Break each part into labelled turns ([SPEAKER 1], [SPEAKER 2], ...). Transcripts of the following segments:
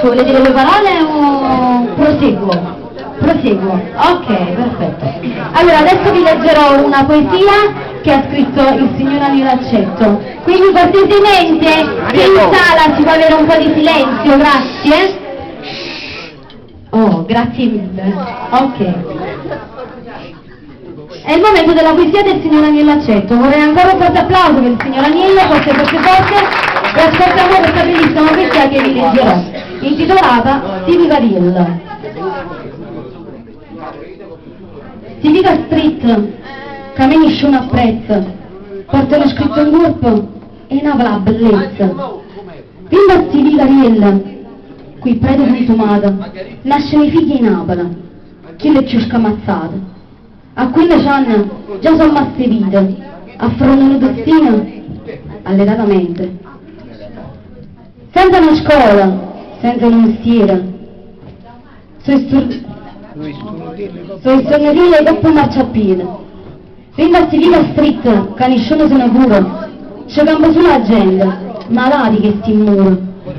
[SPEAKER 1] Volete dire due parole o proseguo? Proseguo, ok, perfetto. Allora adesso vi leggerò una poesia che ha scritto il signor Aniello Accetto. Quindi cortesemente, se in sala si può avere un po' di silenzio, grazie. Oh, grazie mille. Ok. È il momento della poesia del signor Aniello Accetto. Vorrei ancora un forte applauso per il signor Aniello, forte, forte, forte. E ascoltiamo questa bellissima poesia che vi leggerò, intitolata Civica Riel. Civica Street, che a me nessuno apprezza, portano scritto in corpo e una la bellezza. Viva Civica Riel, qui prete consumato, nascono i figli in Napoli, chi le più scamazzato. A 15 anni già sono masse vite, affrontano destino alletatamente. Senza una scuola, senza un mestiere, sono stornelli dopo marciapiede. Venga si viva street, che nessuno se ne cura. C'è campo sulla gente, malati che si immura.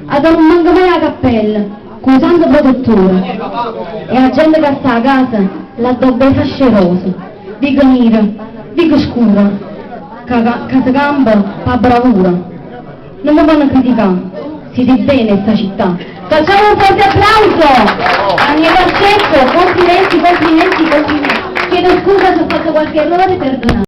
[SPEAKER 1] Ad non manca mai la cappella, con tanto protettore. E la gente che sta a casa, la dobba fasce rosa. Dico nera, dico scura, che, che si campa pa bravura. Non mi vanno a criticare, siete bene sta città. Facciamo un forte applauso a Aniello Accetto, complimenti, complimenti, complimenti. Chiedo scusa se ho fatto qualche errore, perdonate.